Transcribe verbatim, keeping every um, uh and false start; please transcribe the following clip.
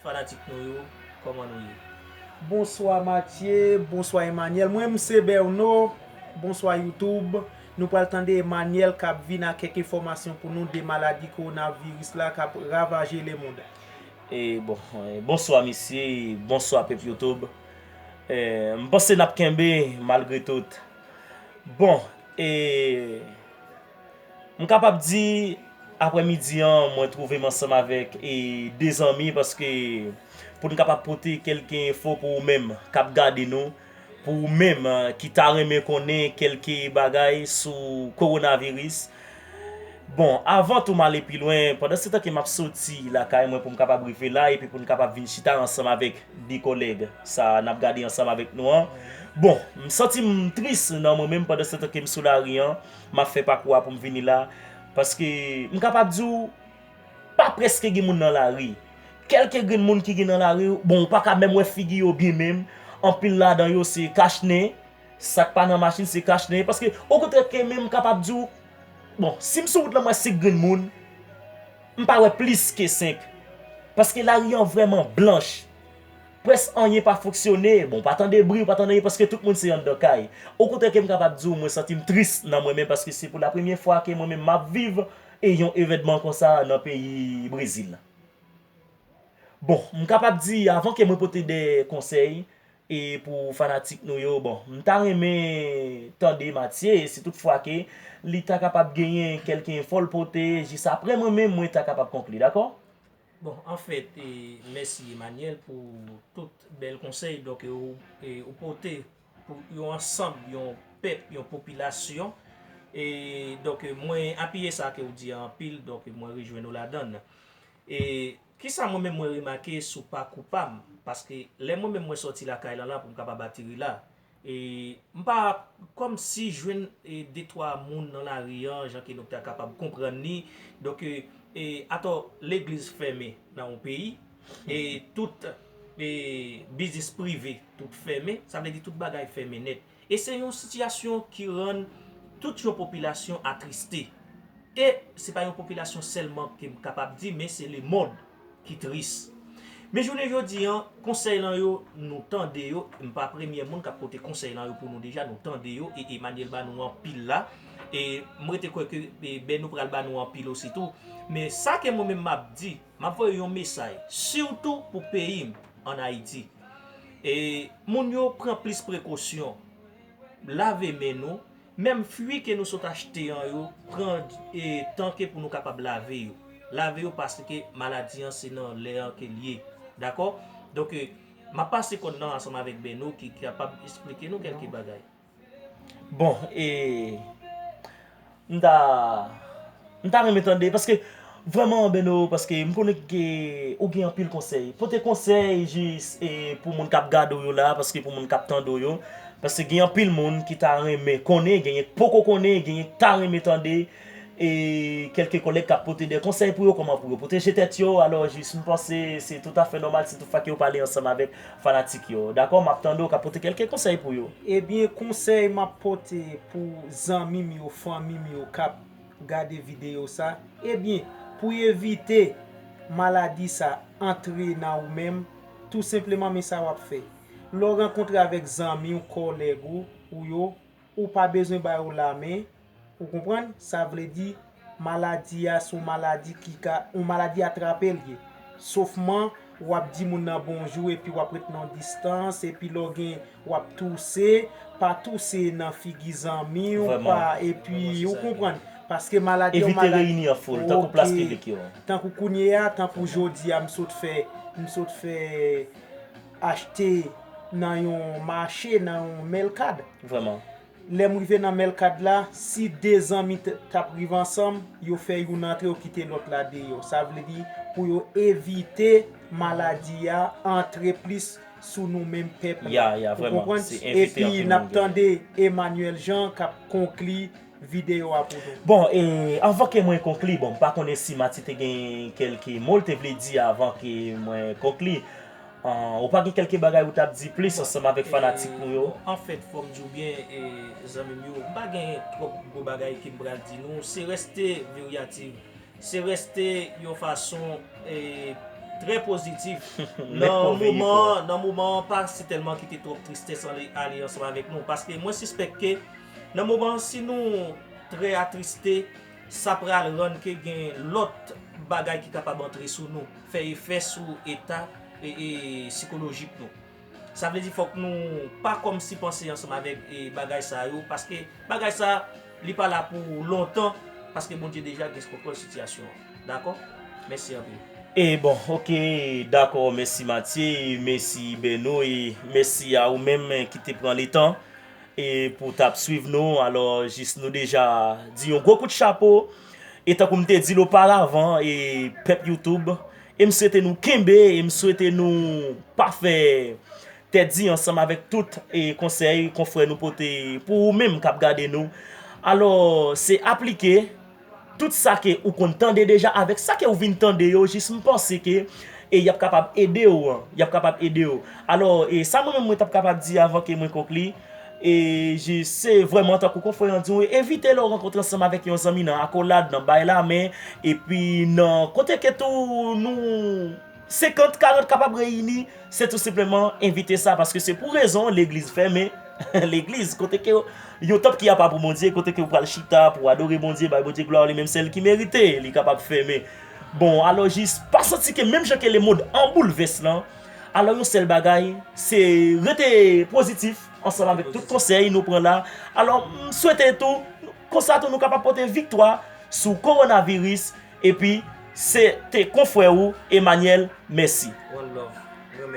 Fanatik nou yo, kòman nou ye? Bonswa Matye, bonswa Emmanuel. Mwen m se Berno. Bonswa YouTube. Nou pral tande Emmanuel k ap vin ak kèk enfòmasyon pou nou de maladi kowonaviris la k ap ravaje lemonn. E bon, e, bonswa misye, bonswa pèp YouTube. E, m panse n ap kenbe malgre tout. Bon, e, m kapab di, aprè midi an, mwen twouve m ansanm avèk e, de zanmi, paske pou n kapab pote kèlke enfo pou ou menm k ap gade nou, pou ou menm, e, ki ta renmen konnen kèlke bagay sou kowonaviris. Bon, avan tou m ale pi lwen, pandan se tan ke m ap soti lakay mwen pou m kapab rive la, epi pou n kapab vin chita ansanm avèk de kòlèg sa n ap gade ansanm avèk nou an. Bon, m santi m tris nan mwen menm pandan se tan ke m sou lari an, m ap fè pakou a pou m vini la, paske m kapab di w, pa prèske gen moun nan lari. Kèlke grenn moun ki gen nan lari, bon, ou pa ka menm wè figi yo byen menm. Anpil ladan yo se kach nen, sa k pa nan machin se kach nen. Paske, okontrè ke menm m kapab di w, bon, si m sou wout lan m wè senk grenn moun, m pa wè plis ke senk. Paske lari an vrèman blanch. Prèske anyen pa fonksyone. Bon, ou pa tande bri, ou pa tande anyen paske tout moun se anndan kay. Okontrè ke m kapab di w, mwen santi m tris nan mwen menm paske se pou la premyè fwa ke mwen menm m ap viv e yon evènman konsa nan peyi Brezil. Bon, m kapab di, avan ke mwen pote de konsèy e pou fanatik nou yo, bon, m ta renmen tande Matye, si tout fwa ke li ta kapab genyen kèlke enfo l pote, jis aprè mwen menm, mwen ta kapab konkli, dakò? Bon, anfèt, e, mèsi Emmanuel pou tout bèl konsèy, donk, e, ou, e, ou pote pou yon ansanm, yon pèp, yon popilasyon. E, donk, mwen apiye sa ke w di a anpil, donk, mwen rejwenn ou ladan l. E, kisa mwen menm mwen remake sou pakou pa m? Paske lè mwen menm mwen sòti lakay lan la pou m kapab ateri la, e, m pa kòmsi jwenn, e, de twa moun nan lari an, jan ke nou ta kapab konprann li. Donk, e, e, atò, legliz fèmen nan yon peyi, e, tout, e, biznis prive, tout fèmen, sa vle di tout bagay fèmen nèt. E se yon sitiyasyon ki rann tout yon popilasyon atriste. E se pa yon popilasyon sèlman ke m kapab di, men se lemonn ki tris. Men jounen jodi an, konsèy lan yo, nou tande yo, m pa premyè moun k ap pote konsèy lan yo pou nou deja, nou tande yo, e Emmanuel ba nou anpil la. E m rete kwè ke, e, Berno pral ba nou anpil osi tou. Men sa ke mwen menm m ap di, m ap voye yon mesaj, sitou pou peyi m, ann Ayiti. E moun yo pran plis prekosyon, lave men nou, menm fwi ke nou sot achte an yo, pran, e, tan ke pou nou kapab lave yo. Lave yo paske maladi an se nan lè an ke l ye. Dakò? Donk, e, m ap pase kòn nan ansanm avèk Berno ki kapab esplike nou kèlke bagay. Bon, e, m ta, m ta renmen tande, paske vrèman, Berno, paske m konnen ke ou gen anpil konsèy. Pote konsèy jis, e, pou moun k ap gade w yo la, paske pou moun k ap tande w yo. Paske gen anpil moun ki ta renmen konnen, genyen k poko konnen, genyen k ta renmen tande, e, kèlke kòlèg k ap pote de konsèy pou yo, kòman pou yo pwoteje tèt yo. Alò, jis, m panse se toutafè nòmal si tout fwa ke yo pale ansanm avèk fanatik yo. Dakò, m ap tande w k ap pote kèlke konsèy pou yo. Ebyen, konsèy m ap pote pou zanmi m yo, fanmi m yo k ap gade videyo sa, ebyen, pou evite maladi sa antre nan ou menm, tou senpleman, men sa w ap fè. Lè w rankontre avèk zanmi w, kòlèg ou, ou yo, ou pa bezwen ba yo lamen, ou konprann? Sa vle di, maladi a se yon maladi ki ka, yon maladi atrape l ye. Sofman, w ap di moun nan bonjou epi w ap ret nan yon distans, epi lè w gen, w ap touse, pa touse nan figi zanmi w, pa, epi, ou konprann? Paske maladi a yon maladi. Evite reyini an foul, tankou plas piblik yo. Tankou kounye a, tankou jodi a, m sot fè, m sot fè achte nan yon mache, nan yon mèlkad. Vrèman. Lè m rive nan mèlkad la, si de zanmi t ap rive ansanm, yo fè youn antre, yo kite lòt la deyò. Sa vle di pou yo evite maladi a antre plis sou nou menm pèp la. Ou konprann? Epi n ap tande Emmanuel Jean k ap konkli videyo a pou nou. Bon, e, anvan ke mwen konkli, bon, m pa konnen si Matye te gen kèlke mo l te vle di avan ke mwen konkli. An, ou pa gen kèlke bagay ou t ap di plis ansanm avèk fanatik nou yo? Bon, anfèt, fò m di w byen, e, zanmi m yo, m pa gen twòp gwo bagay ke m pral di nou. Se reste veryativ. Se reste yon fason, e, trè pozitif. Nan moman, nan moman an, pa sitèlman kite twòp tristès ale, ale ansanm avèk nou. Paske mwen sispèk ke nan moman an, si nou trè atriste, sa pral rann ke gen lòt bagay ki kapab antre sou nou, fè efè sou eta e, e sikolojik nou. Sa vle di fòk nou pa kòmsi panse ansanm avèk e, bagay sa yo, paske bagay sa, li pa la pou lontan, paske Bondye deja gen kontwòl sitiyasyon an. Dakò? Mèsi anpil. E bon, ok, dakò, mèsi Matye, e mèsi Beno, e mèsi a ou menm ki te pran letan e pou t ap swiv nou. Alò, jis nou deja di yon gwo kout chapo. E tankou m te di l oparavan, e pèp YouTube, e m swete nou kenbe, e m swete nou pa fè tèt di ansanm avèk tout e konsèy konfrè nou pote pou ou menm k ap gade nou. Alò, se aplike tout sa ke ou konn tande deja avèk sa ke ou vin tande yo, jis m panse ke e y ap kapab ede w, y ap kapab ede w. Alò, e sa mwen menm mwen t ap kapab di avan ke mwen konkli, e jis se vrèman tankou konfrè an di w, evite lè w rankontre ansanm avèk yon zanmi nan akolad, nan bay lamen, epi nan kote ke tou nou senkant, karant kapab reyini, se tou senpleman evite sa, paske se pou rezon legliz fèmen. Legliz, kote ke yon tanp ki apa pou Bondye, kote ke ou pral chita pou adore Bondye, bay Bondye glwa, li menm sèl ki merite, li kapab fèmen. Bon, alò jis pa santi ke menm jan ke lemonn an boulvès lan, alò yon sèl bagay, se rete pozitif ansanm avèk tout konsèy nou pran la. Alò, m swete tou, konsa tou nou kapab pote viktwa sou kowonaviris, epi se te konfrè ou, Emmanuel, mèsi. One love. Mwen menm.